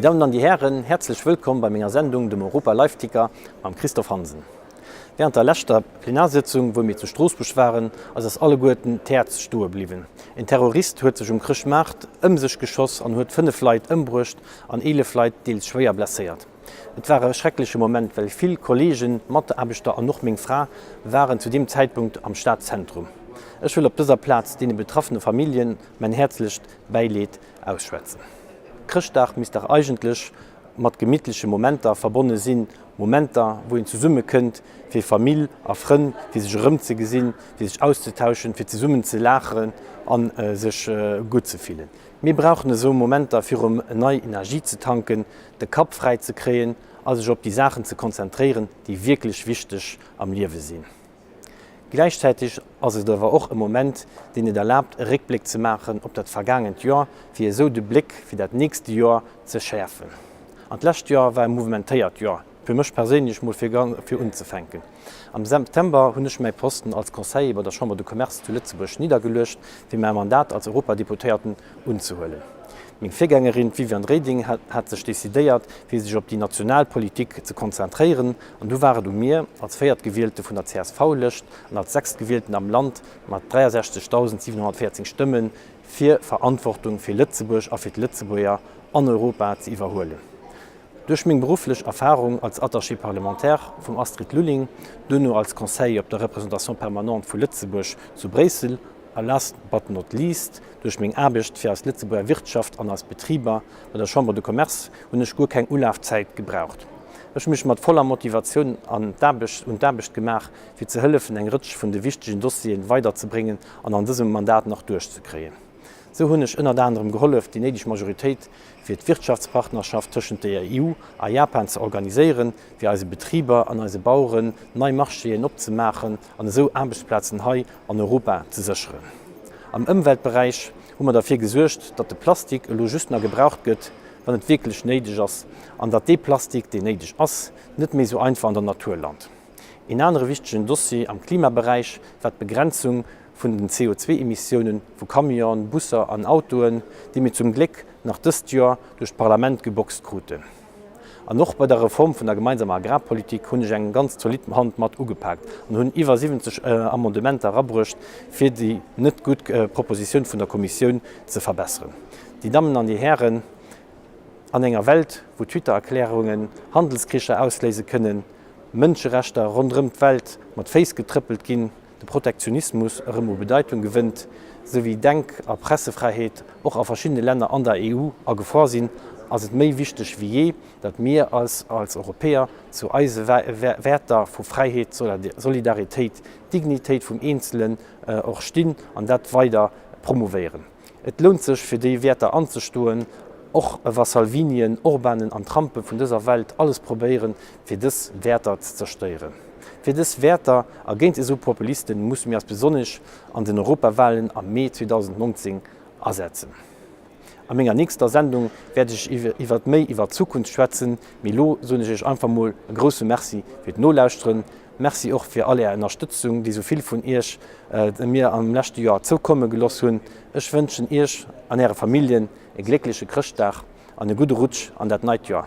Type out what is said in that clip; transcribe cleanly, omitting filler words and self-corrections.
Dammen an déi Hären, häerzlech wëllkomm bei menger Sendung, dem Europa Live Ticker mam Christophe Hansen. Während der leschter Plenarsëtzung, wou mir zu Stroossbuerg waren, ass eis alleguerten d'Häerz stoe bliwwen. En Terrorist huet sech um Chrëschtmaart ëm sech geschoss an huet 5 Leit ëmbruecht an 11 Leit deels schwéier blesséiert. Et war e schreckleche Moment, well vill Kolleegen, Mataarbechter an och meng Fra waren zu deem Zäitpunkt am Stadzentrum. Ech wëll op dëser Plaz deene betraffene Familljen mäin häerzlecht Bäileed ausschwätzen. Chrëschtdag misst dach eigentlech mat gemittleche Momenter verbonne sinn, Momenter, wou een zesumme kënnt, fir Famill a Frënn, fir sech erëmzegesinn, fir sech auszutauschen, fir zesummen ze laachen a sech gutt ze fillen. Mir brauchen esou Momenter fir erëm nei Energie ze tanken, de Kapp fräi ze kréien a sech op déi Saachen ze konzentréieren, déi wierklech wichteg am Liewe sinn. Gläichzäiteg ass et awer och e Moment, deen et erlaabt e Réckbléck ze maachen op dat vergaangent Joer, fir esou de Bléck fir dat nächste Joer ze schäerfen. An d'lescht Joer war e mouvementéiert Joer. Fir mech perséinlech mol fir unzefänken. Am September hunn ech mäi Posten als Conseiller bei der Chambre de Commerce zu Lëtzebuerg niddergeluecht, fir mäi Mandat als Europadeputéierten unzehuelen. Meng Virgängerin, d'Viviane Reding, hat sech decidéiert, fir sech op déi national Politik ze konzentréieren an du war et u mir, als Véiertgewielte vun der CSV-Lëscht an als Sechstgewielten am Land mat 63.714 Stëmmen, fir Verantwortung fir Lëtzebuerg a fir d'Lëtzebuerger an Europa ze iwwerhuelen. Duerch meng berufflech Erfarung als Attaché parlementaire vum Astrid Lulling, duerno als Conseiller op der Représentation permanente vu Lëtzebuerg zu Bréissel a last but not least duerch meng Aarbecht fir eis Lëtzebuerger Wirtschaft an eis Betriber bei der Chambre de Commerce hunn ech guer keng Ulafzäit gebraucht. Ech hu mech mat voller Motivatioun an d'Aarbecht un d'Aarbecht gemaach, fir ze hëllefen eng Rëtsch vun de wichtegen Dossieren weiderzebréngen an an dësem Mandat nach duerchzekréien. Sou hunn ech ënnert anerem gehollef, déi néideg Majoritéit fir d'Wirtschaftspartnerschaft tëschent der EU a Japan ze organiséieren, fir eise Betriber an eise Baueren nei Marchéen opzemaachen an esou Aarbechtsplazen hei an Europa ze sécheren. Am Ëmweltberäich hu mer derfir gesuergt, datt de Plastik elo just nach gebraucht gëtt, wann et wierklech néideg ass, an datt dee Plastik, deen néideg ass, net méi esou einfach an der Natur lant. Een anere wichtegen Dossier am Klimaberäich war d'Begrenzung vun den CO2-Emissiounen vu Camionen, Busser an Autoen, déi mir zum Gléck nach dëst Joer duerch d'Parlament geboxt kruten. An och bei der Reform vun der gemeinsamer Agrarpolitik hunn ech eng ganz zolidd Hand mat ugepaakt an hunn iwwer 70 Amendementer erabruecht, fir déi net gutt Propositioun vun der Kommissioun ze verbesseren. Déi Dammen an déi Hären, an enger Welt, wou Twitter-Erklärungen Handelskricher ausléise kënnen, Mënscherechter ronderëm d'Welt mat Féiss getrëppelt ginn, de Protektionismus erëm u Bedeitung gewënnt, sou wéi Denk a Pressefräiheet och a verschiddene Länner an der EU a Gefor sinn, ass et méi wichteg wéi jee, datt mir eis als Europäer zu eise Wäerter vu Fräiheet, Solidaritéit, Dignitéit vum Eenzelen och stinn an dat weider promouvéieren. Et lount sech, fir déi Wäerter anzestoen, och wa Salvinien, Orbanen an Trumpe vun dëser Welt alles probéieren, fir dës Wäerter ze zerstéieren. Fir dës Wäerter a géint esou Populisten musse mir eis besonnesch an den Europawahlen am Mee 2019 asetzen. A menger nächster Sendung wäert ech iwwert méi iwwert d'Zukunft schwätzen, mee elo soen ech iech einfach mol e grousse Merci fir d'Nolauschteren. Merci och fir all är Ënnerstëtzung, déi sou vill vun iech mir am leschte Joer zoukomme geloss hunn. Ech wënschen iech an äre Familljen e gléckleche Chrëschtdag an e gudde Rutsch an dat neit Joer.